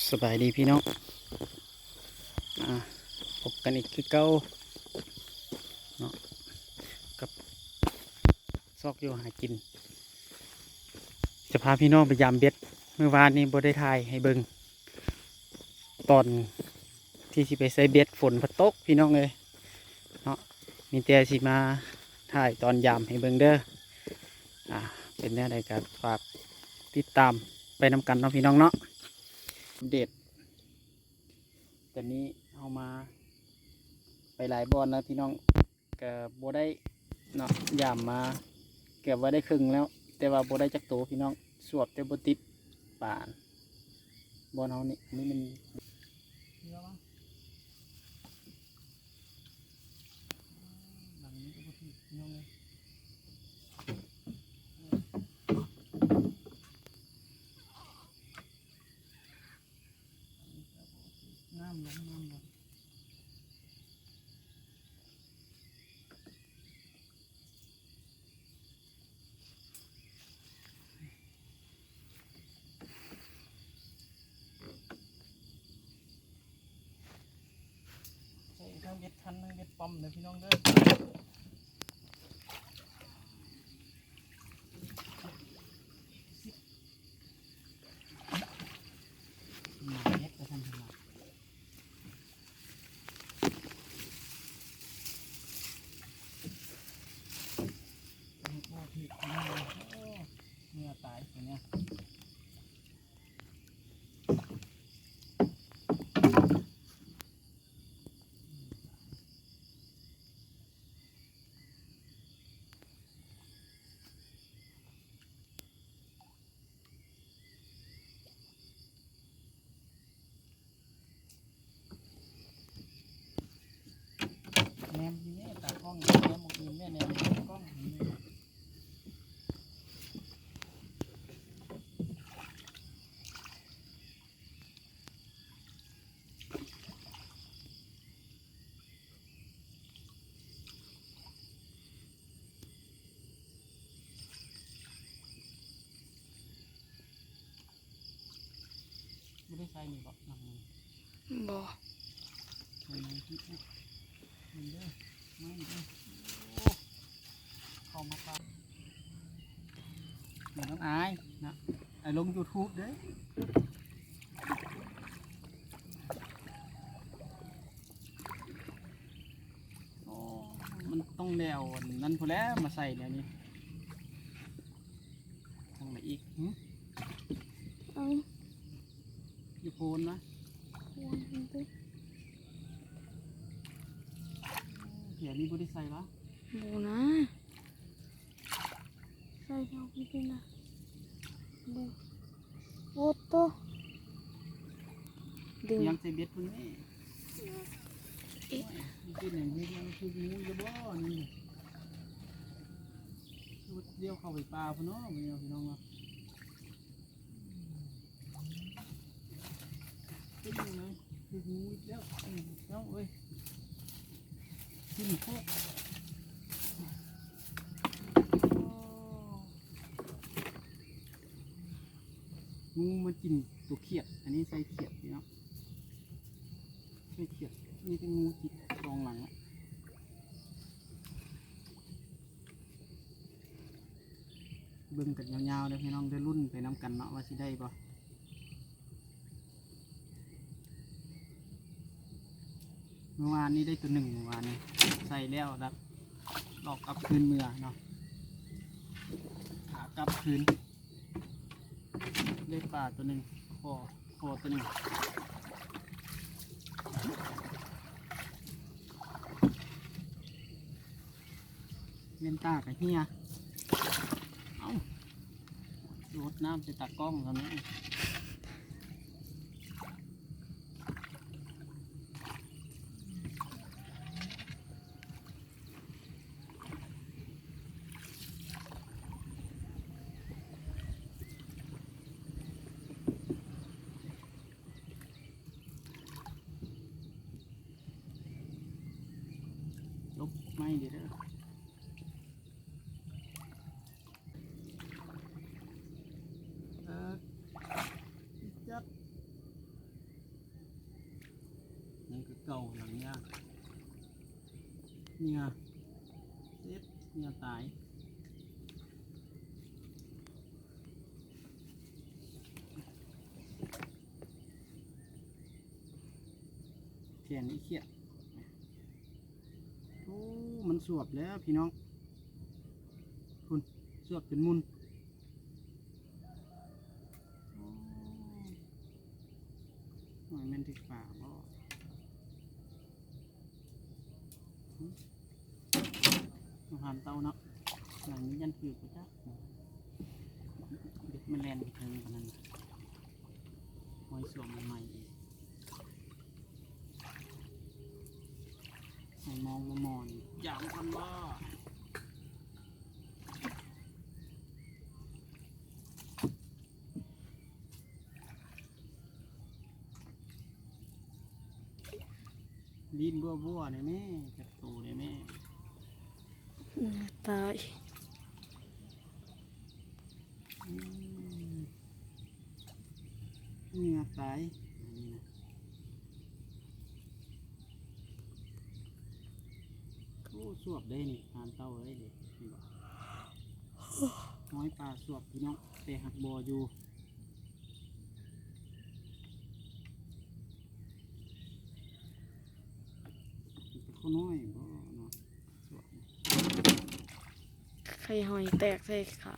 ສະບາຍດີພີ່ນ້ອງ ອ່າ ພົບກັນອີກຄືເກົ່າເນາະ ກັບຊອກຢູ່ຫາກິນ ຈະພາພີ່ນ້ອງໄປຢາມເບັດ. ມື້ວານນີ້ບໍ່ໄດ້ຖ່າຍໃຫ້ເບິ່ງ ຕອນທີ່ຊິໄປໃສ່ເບັດ ຝົນພັດຕົກພີ່ນ້ອງເອີຍເນາະ ມີແຕ່ຊິມາຖ່າຍຕອນຢາມໃຫ້ເບິ່ງເດີ. ອ່າ ເປັນແນວໃດກໍຝາກຕິດຕາມໄປນຳກັນເນາະພີ່ນ້ອງເນາະ. ອັບເດດ ຕອນນີ້ເຮົາມາໄປຫຼາຍບ່ອນແລ້ວພີ່ນ້ອງ ກະບໍ່ໄດ້ເນາະ ຢາມມາເກືອບວ່າໄດ້ເຄິ່ງແລ້ວ ແຕ່ວ່າບໍ່ໄດ້ຈັກໂຕພີ່ນ້ອງ ສວບແຕ່ບໍ່ຕິດປາ. ບ່ອນເຮົານີ້ ອັນນີ້ມັນ ຫຼັງນີ້ກໍບໍ່ຖືກພີ່ນ້ອງເອີຍ ນ້ຳລົງ ນ້ຳລົງ. ໃຊ້ທັງເບັດຄັນ ທັງເບັດປ້ອມເດີພີ່ນ້ອງເດີ. ມາເຮັດກະທັນເນາະ ໂອ້ ຖືກແລ້ວ ໂອ້ ເໝື່ອຕາຍຕົວນີ້. ແນມຢູ່ນີ້ ຕາກ້ອງ ແນມໝ່ອງອື່ນແດ່ ແນມຕາກ້ອງນີ້. ບໍ່ໄດ້ໃສ່ນີ້ເບາະ ນ້ຳມັນ? ບໍ່. ໃສ່ນ້ຳທີ່ ນີ້ເດີ ມານີ້ເດີ. ໂອ້ ເຂົ້າມາປາກ ແມ່ນ້ອງອາຍນະ ໄປລົງຢູທູບເດີ. ໂອ້ ມັນຕ້ອງແນວອັນນັ້ນພຸ້ນແຫຼະ ມາໃສ່ແນວນີ້. ທາງໃດອີກ? ຫຶ? ເອົາ ຢູ່ໂພນນະ ໂພນເພິ່ນຕິ. ແຖວນີ້ບໍ່ໄດ້ໃສ່ຫວາ? ບໍ່ນະ ໃສ່ແຖວນີ້ຕິນະ. ບໍ່. ໂອ້ໂຕ ດຶງ ຍັງໃສ່ເບັດພຸ້ນແມ່. ເອະ ໂອ້ຍ ມັນເປັນຫຍັງ ເຮັດຫຍັງ ຖືກງູຢູ່ບໍ່ນີ້? ດຽວເຂົ້າໄປປ່າພຸ້ນເນາະ ພີ່ນ້ອງເນາະ. ເປັນຫຍັງ ຖືກງູອີກແລ້ວ ພີ່ນ້ອງເອີຍ. ກິນໂຄກ ງູມາກິນຕົວຂຽດ ອັນນີ້ໃສ່ຂຽດພີ່ນ້ອງ ໃສ່ຂຽດ. ມີແຕ່ງູຈິກສອງຫຼັງລະ ເບິ່ງກັນຍາວໆເດີພີ່ນ້ອງເດີ ລຸ້ນໄປນຳກັນເນາະວ່າຊິໄດ້ບໍ່. ເມື່ອວານນີ້ໄດ້ຕົວໜຶ່ງ ເມື່ອວານນີ້ໃສ່ແລ້ວລະ ລອກກັບຄືນເມືອເນາະ ຂາກັບຄືນ ໄດ້ປາຕົວໜຶ່ງ ຄໍ່ ຄໍ່ຕົວໜຶ່ງ. ແວ່ນຕາກະເຫ່ຍ ເອົ້າ ໂດດນ້ຳໃສ່ຕາກ້ອງເຮົານີ້. ຫຼົບໄມ້ເດີ ເອີ ຈັບ. ເກົ່າ ຫຼັງເຫຍື່ອ ເຫຍື່ອເສດ ເຫຍື່ອຕາຍ. ແຂນນີ້ຄຽດ. ໂອ້ ມັນສວບແລ້ວພີ່ນ້ອງ ພຸ້ນ ສວບຈົນໝຸ່ນ. ໂອ້ ມັນແມ່ນຖືກປາບໍ່? ຫຶ ມາຫາເຕົາເນາະ ຫຼັງນີ້ຢ້ານຖືກບໍ່ຈັກ ເບັດມັນແລ່ນໄປເທິງອັນນັ້ນ ຫ້ອຍສວມໃໝ່ໆອີກ. ໃຫ້ມອງມາໝໍ່ນີ້ ຢາມກ່ອນບໍ່? ຫຼິ້ນບົວໆ ແດ່ແມ່ ຈັກໂຕແດ່ແມ່. ອືມ ຕາຍ. ອືມ ເຫຍື່ອຕາຍ ອັນນີ້ນະ. ໂອ້ ສວບເດ້ນີ້ ຫານເຕົາເອີຍ ເດ້ ເຫັນບໍ່? ຮອຍປາສວບພີ່ນ້ອງ ແຕ່ຫາກບໍ່ຢູ່. ເປັນໂຄນ້ອຍບໍ່ເນາະ? ໄຂ່ຫອຍແຕກໃສ່ຂາ.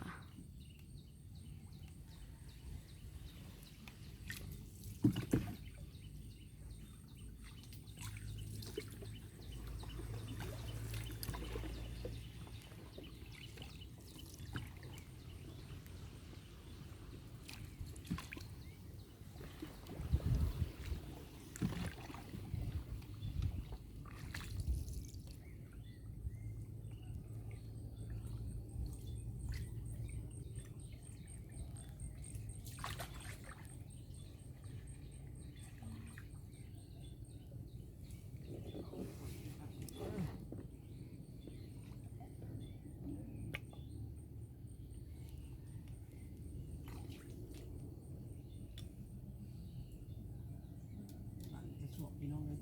ສວບພີ່ນ້ອງເອີຍ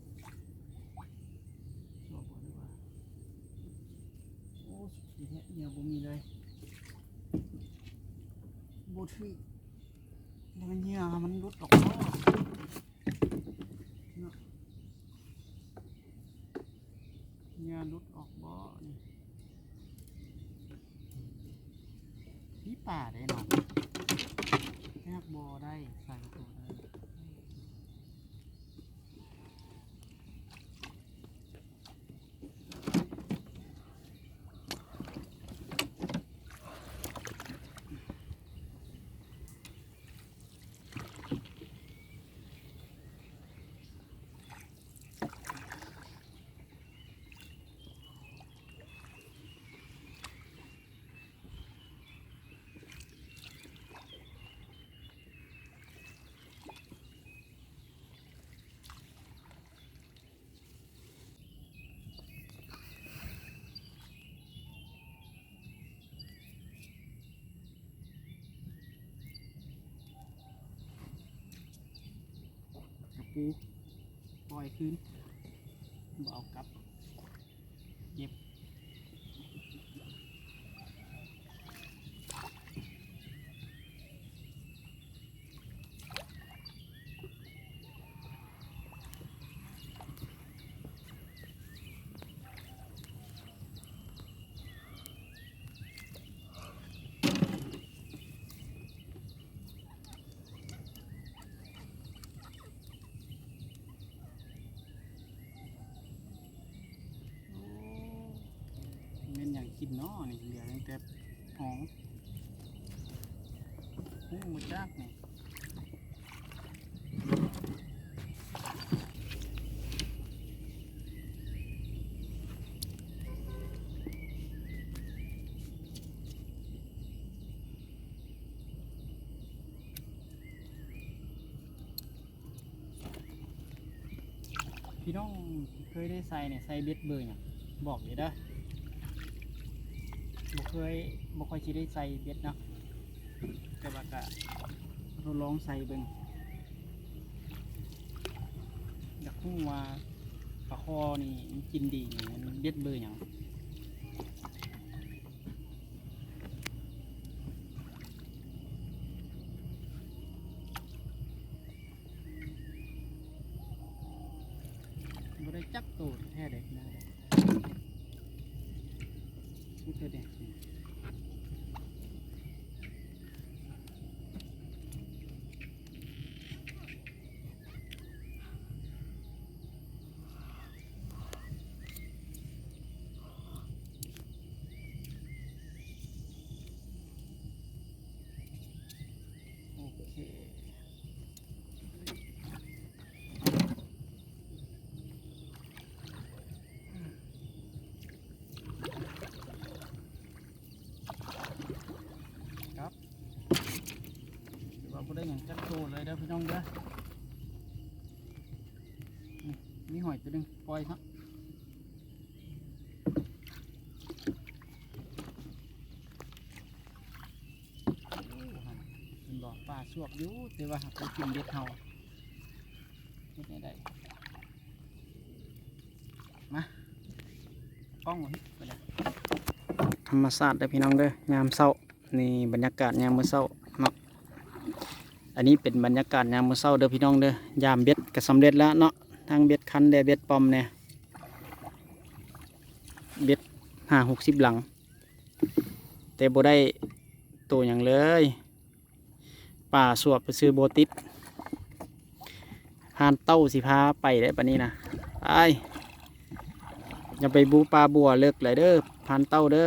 ສວບບໍ່ ຫຼືວ່າ ໂອ້ ສຸກດີແທ້ ເຫຍື່ອບໍ່ມີເລີຍ ບໍ່ຖືກ ແລ້ວມັນເຫຍື່ອມັນຫຼຸດອອກບໍ່ເນາະ? ເຫຍື່ອຫຼຸດອອກບໍ່ນີ້? ມີປາໄດ໋ເນາະ ແຕ່ຫາກບໍ່ໄດ້ໃສ່ຕົວໄດ້. ກະປູ ປ່ອຍຄືນ ບໍ່ເອົາກັບ ເຈັບ. ໂອ້ ແມ່ນຫຍັງກິນເນາະນີ້ ເຫຼືອຕັ້ງແຕ່ຫອງ ຮູ້ບໍ່ຈັກນີ້. ພີ່ນ້ອງເຄີຍໄດ້ໃສ່ນີ້ ໃສ່ເບັດເບີຫຍັງ ບອກເດີເດີ. ບໍ່ເຄີຍ ບໍ່ຄ່ອຍຊິໄດ້ໃສ່ເບັດເນາະ ແຕ່ວ່າກະທົດລອງໃສ່ເບິ່ງ ຢາກຮູ້ວ່າ ປາຄໍ່ນີ້ມັນກິນດີນີ້ ມັນເບັດເບີຫຍັງ? ບໍ່ໄດ້ຈັກໂຕແທ້ເດ້ ພີ່ນ້ອງເດ້. ມີແຕ່ແດດນີ້. ໂອເຄ ຄັບ ຖືວ່າບໍ່ໄດ້ຫຍັງຈັກໂຕເລີຍເດີພີ່ນ້ອງເດີ. ນີ້ ມີຫອຍໂຕໜຶ່ງ ປ່ອຍເນາະ. ໂອ້ ເຫັນບໍ່ ປາສວບຢູ່ ແຕ່ວ່າຫາກບໍ່ກິນເບັດເຮົາ ເຮັດແນວໃດ? ມາ ກ້ອງເອົາເຮັດໄປແລ້ວ. ທຳມະຊາດເດີພີ່ນ້ອງເດີ ຍາມເຊົ້າ. ນີ້ບັນຍາກາດຍາມມື້ເຊົ້າເນາະ. ອັນນີ້ເປັນບັນຍາກາດຍາມມື້ເຊົ້າເດີພີ່ນ້ອງເດີ. ຍາມເບັດກໍສຳເລັດແລ້ວເນາະ ທັງເບັດຄັນແດ່ເບັດປ້ອມແດ່ ເບັດຫ້າຫົກສິບຫຼັງ ແຕ່ບໍ່ໄດ້ໂຕຫຍັງເລີຍ. ປາສວບຊື່ໆ ບໍ່ຕິດ. ພານເຕົ້າຊິພາໄປໄດ້ປານນີ້ນະ. ໄປ ຢ່າໄປບູປາບົວເລິກຫຼາຍເດີ ພານເຕົ້າເດີ.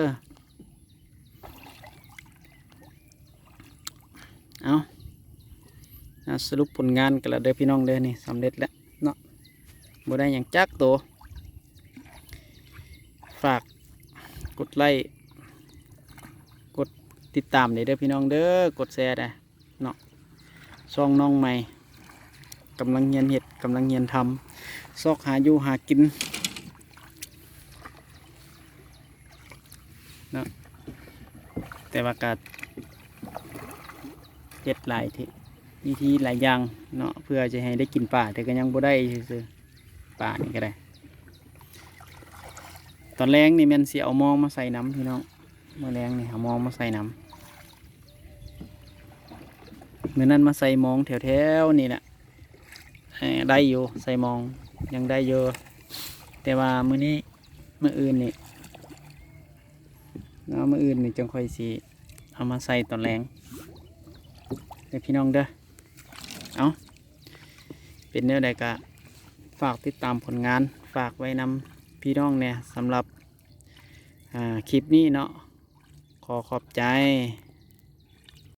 ເອົາ ມາສະຫຼຸບຜົນງານກັນລະເດີພີ່ນ້ອງເດີ. ນີ້ສຳເລັດແລ້ວເນາະ ບໍ່ໄດ້ຫຍັງຈັກໂຕ. ຝາກກົດໄລ້ ກົດຕິດຕາມແດ່ເດີພີ່ນ້ອງເດີ ກົດແຊແດ່ເນາະ. ຊ່ອງນ້ອງໃໝ່ ກຳລັງຮຽນເຮັດ ກຳລັງຮຽນທຳ ຊອກຫາຢູ່ຫາກິນເນາະ. ແຕ່ວ່າກໍເຮັດຫຼາຍທີ່ ວິທີຫຼາຍຢ່າງເນາະ ເພື່ອຈະໃຫ້ໄດ້ກິນປາ ແຕ່ກໍຍັງບໍ່ໄດ້ຊື່ໆ ປານີ້ກໍໄດ້. ຕອນແລງນີ້ແມ່ນຊິເອົາມອງມາໃສ່ນຳພີ່ນ້ອງ. ມື້ແລງນີ້ເອົາມອງມາໃສ່ນຳ. ມື້ນັ້ນມາໃສ່ມອງແຖວໆນີ້ແຫຼະ ເອີ ໄດ້ຢູ່ ໃສ່ມອງຍັງໄດ້ຢູ່. ແຕ່ວ່າມື້ນີ້ ມື້ອື່ນນີ້ເນາະ ມື້ອື່ນນີ້ຈັ່ງຄ່ອຍຊິເອົາມາໃສ່ຕອນແລງເດີພີ່ນ້ອງເດີ. ເອົາ ເປັນແນວໃດກະຝາກຕິດຕາມຜົນງານ ຝາກໄວ້ນຳພີ່ນ້ອງແດ່ ສຳລັບ ອ່າ ຄລິບນີ້ເນາະ. ຂໍຂອບໃຈ